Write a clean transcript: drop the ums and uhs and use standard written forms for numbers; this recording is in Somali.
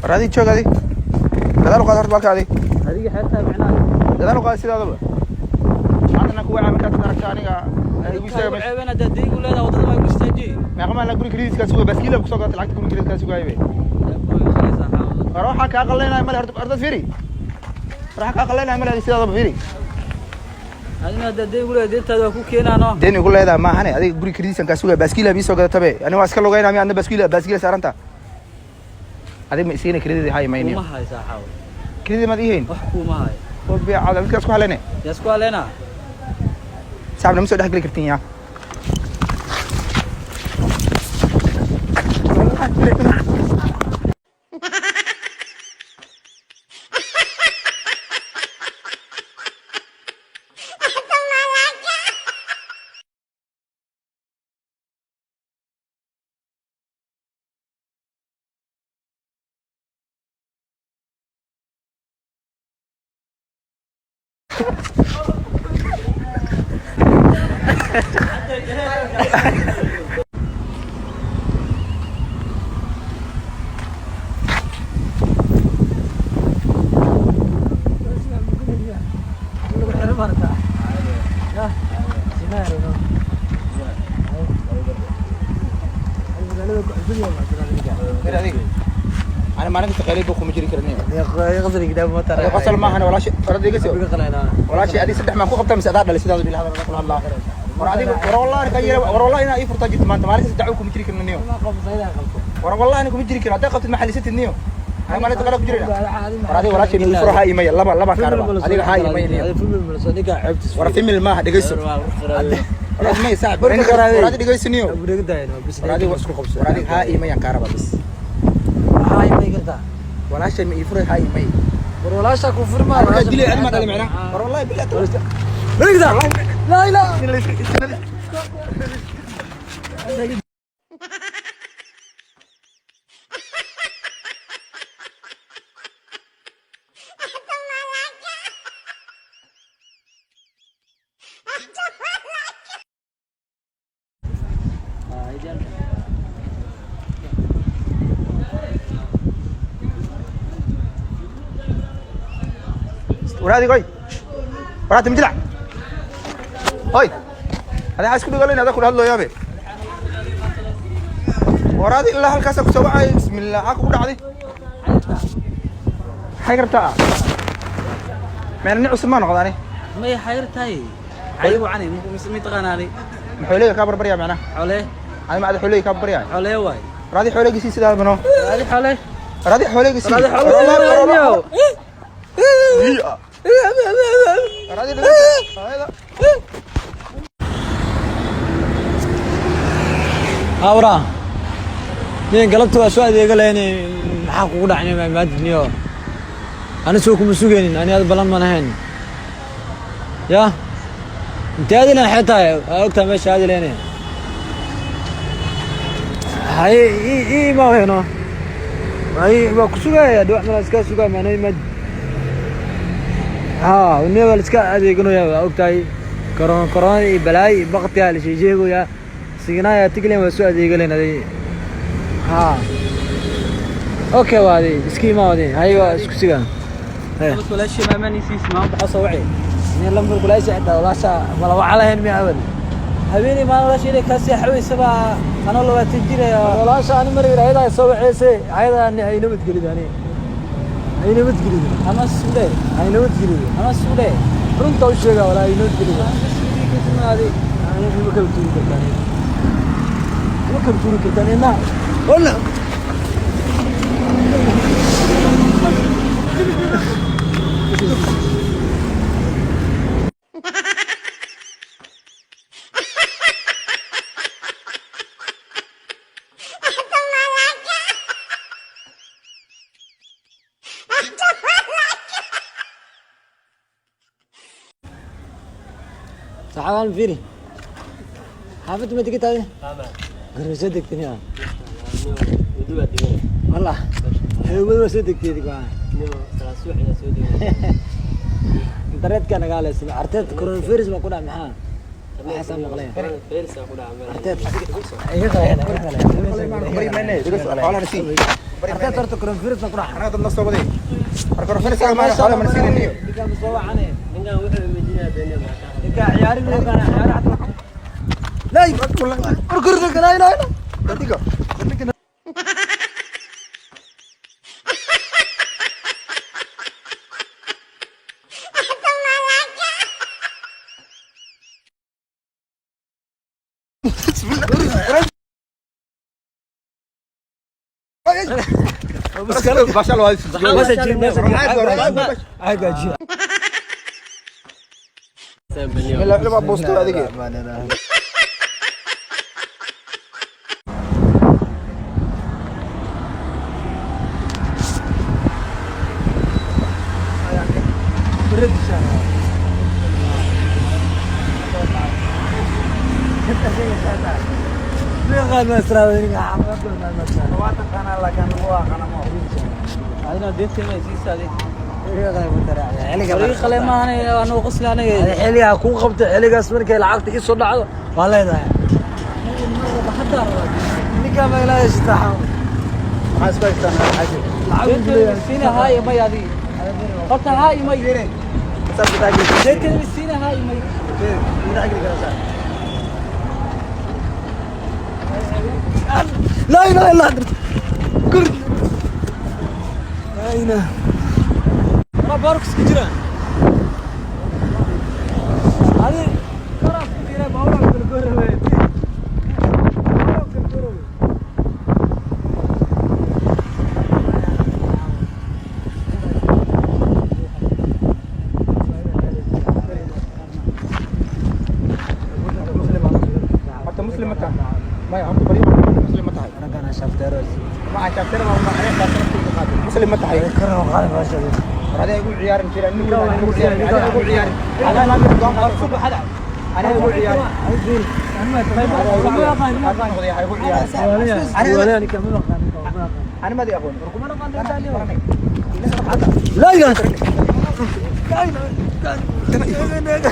War adiga joog, adi gadaal u qaad horta balka adi. Adiga xeertaa micnaha. Gadaal u qaad sidaadaba. Maantana ku wacaa markaad aragto aniga igu istaaga meesha. Ceebeen haddaad deyn u leedahay waddada waa igu istaajiye. Meeqa maan la guri krediitkaa sugaya, baaskiila kusoo gadatay lacagta guri krediitkaa sugaayo be. War waxaa kaa qalaynaya male horta, horta fiiri. War waxaa kaa qalaynaya male adiga sidaadaba fiiri. Adina haddaad deyn u leedahay deyntaada waa ku keenaano. Deen igu leedahay maahane, adiga guri krediitkan kaa sugaya, baaskiila bii soo gadatabe. Ani waa iska lugeynaa mi adna baaskiila saaranta. Adiga ma isiina krediit hay mayniyo. Kuma hayo saaxaawo. Krediit maad ii hayn? Wax kuuma hayo. Oo beecada midkaas ku halene. Yaa isku haleynaa? Saaxib, nama soo dhex geli kartiin yaa. Fiiri adiga. Ani maalin kasta qayli buu kuma jiri karaniyo. Adiga qosol maahane walaashay, war adiga soo. Walaashay adiga saddex maan ku qabtaa mise adaa dhalay sidaada bil hadal kula hadlaa. War adiga, war wallahi ka yara, war wallahi inaa ii furtaa jirto maanta, maalin kasta dacwo kuma jiri karaniyo. War wallahi ani kuma jiri karo, haddaa qabtid maxalisatid niyo. Ani maalinta qala ku jirina. War adiga walaashay ma ii furo haa imaya, laba laba kaa raba. Adiga haa imaya niyo. War female maaha, dhegeyso. War adiga may saaxib, war adiga dhegeyso niyo. War adiga war adiga haa imayaan kaa raba bis. Walaashay ma ii furay haa imay. Markaa dilay ani ma dhalay macnaa. War wallahi billahi. Laa ilaa. War adiga oy. War adiga mijlac. Oy. Adiga isku dhigalayn adaa kula hadlooyaabe. War adiga ilaa halkaasaa kusoo wacay, bismillah, maxaa kugu dhacday? Maxay rabtaa? Meel nin cusub maa noqda ani. May xayr tahay xayr wacani mi taqaanaani. Ma xooleyga kaa barbaryaa macnaha? Xoole. Ani ma ada xooleyga kaa barbaryaa? Xoole waay. War adiga xooleyga sii sidaa bano. Adi xoole. War adiga xooleyga sii. Adi xoole. War adiga dhegeyso. Ayada. Awra nin galabta waa soo adeega lahayn, maxaa kugu dhacnay maadniyo? Ani soo kuma sugaynin, ani aad balan ma lahayn. Ya intee aadi lahayn? Xee tahay waa ogtahay meesha aadi lahayn. Haye ii imaaweyno. Hay waa ku sugaya dhawac mala iska sugaya maanay maad. Ha ne waa la iska adeeganaya, waa ogtahay korona korona iyo balaayo iyo baktiyaa la sheegsheegoyaa signaaya tiglen waa soo adeegalen aday. Ha okay, waa aday iska imaawade. Hay waa isku sigaa. Walaashii maamanisiis maama baxo soo wacay. Nin lambar kulaasha xitaa walaasha mala waxa lahayn miya awal? Habeeney maalin walaashii inay kaa seexaweysa baa anoo 20 jir ah. Walaasha ani mar yar ayadaa soo waceysay, ayadaa ani ay nabadgelid, ani ay nabadgelid. Ama suudhe. Ay nabadgelid. Ama suudhe. Runta u sheega walaa ay nabadgelid. Adi ani ma kala tuuri kartaan, ma kala tuuri kartaan ina wala. Saxaabaan fiiri, xaafadda ma degataade? Garba soo degtay miya? Wallah hawada waa soo degtay adiga. Internetka nagaa leysan arteed coronavirus baa ku dhac, maxaa waxaasaan maqlaya arteed iga qaleen iga qaleen. Bari mayne, dhegeyso, xoolahana sii. Bari Arteta horta coronavirus baa ku dhacay. Anaga dad noo soo waday. Marka coronavirus ma xoolo mana siinayniyo. Ninkaan soo wacane. Ninkan wuxuu imajinaa beenaya maasha. Ninkaan ciyaari ma yaqaana, ciyaari xataa. Lay, war laa ilaaha illa. Dadigo. Basha waa Meesha jiir, meesha jiir. Caag baa jiir. Bismillah, boosto adiga. Ninkaan ma israawo, ninkaan. Adina deynta ma isiisa adi. Xilliga Wariga qale maahan anuu qosli aniga. xilligaa kuu qabto, xilligaas markay lacagta ii soo dhacdo waa leedahay. Hadda rabaa. Ninkaan ma ilaahay shitaaxa. Maxaa isku haystaan xaaji? Deynta ma isiina haa iyo may adi. Horta haa iyo may. Deynta ma isiina haa iyo may. لا اله الا انت كل لا اله. Waraa baarku iska jiraan. Adi koraas ku jira baabuur kala gorawe. Baabuur kala gorawe. Horta muslim ma tahay? Maya, horta bari muslim ma tahay? Anaga shafteero. Ma shaaftir ma ma aniga shaaftir ku qaatay. Muslim ma tahay? Karo qaad baasha. War adiga igu ciyaarin jira, anigu igu ciyaarin, adiga igu ciyaarin. Adiga la mid go'aan qaado subax hada. Aniga igu ciyaarin. Aniga igu ciyaarin. Ani ma aqoon. لا اله. لا اله.